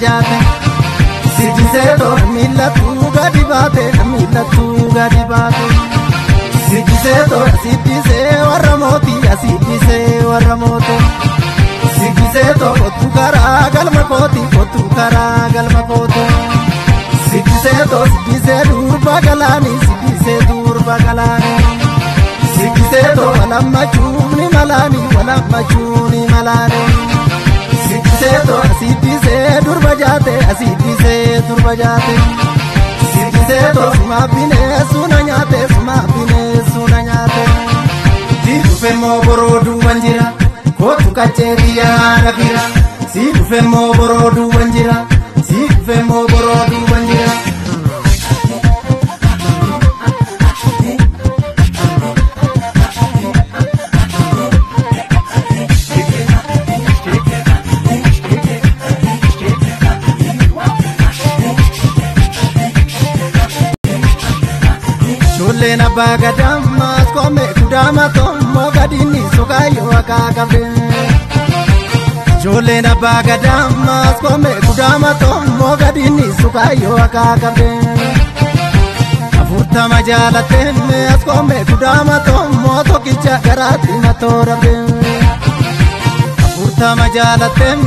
jaate. Siddisee too miillattuu gadi baate miillattuu gadi baate. Siddisee too siddisee warra mootii siddisee warra mootii. Siddisee too kottu karaa galma kooti kottu karaa galma kooti. Siddisee too siddisee durba galaani siddisee durba galaani. Siddisee too walammachuuni malaani walammachuuni malaani. Siddisee too siddisee durba jaate siddisee durba jaate. Siddisee too suma bineesu na nyaate suma bineesu na nyaate. Si dhufe moo boroo duuban jira kootu qaccee yaada bira. Si dhufe moo boroo duuban jira si dhufe moo boroo duuban jira. Ijoolleen abbaa gadammaas koome kudhaama tommoo gadiinni sukaayyoo akaakabde. Ijoolleen abbaa gadammaas koome kudhaama tommoo gadiinni sukaayyoo akaakabde. 40 jaalattee as koome kudhaama tommoo tokkicha garaatti na toorabde. 40 jaalattee.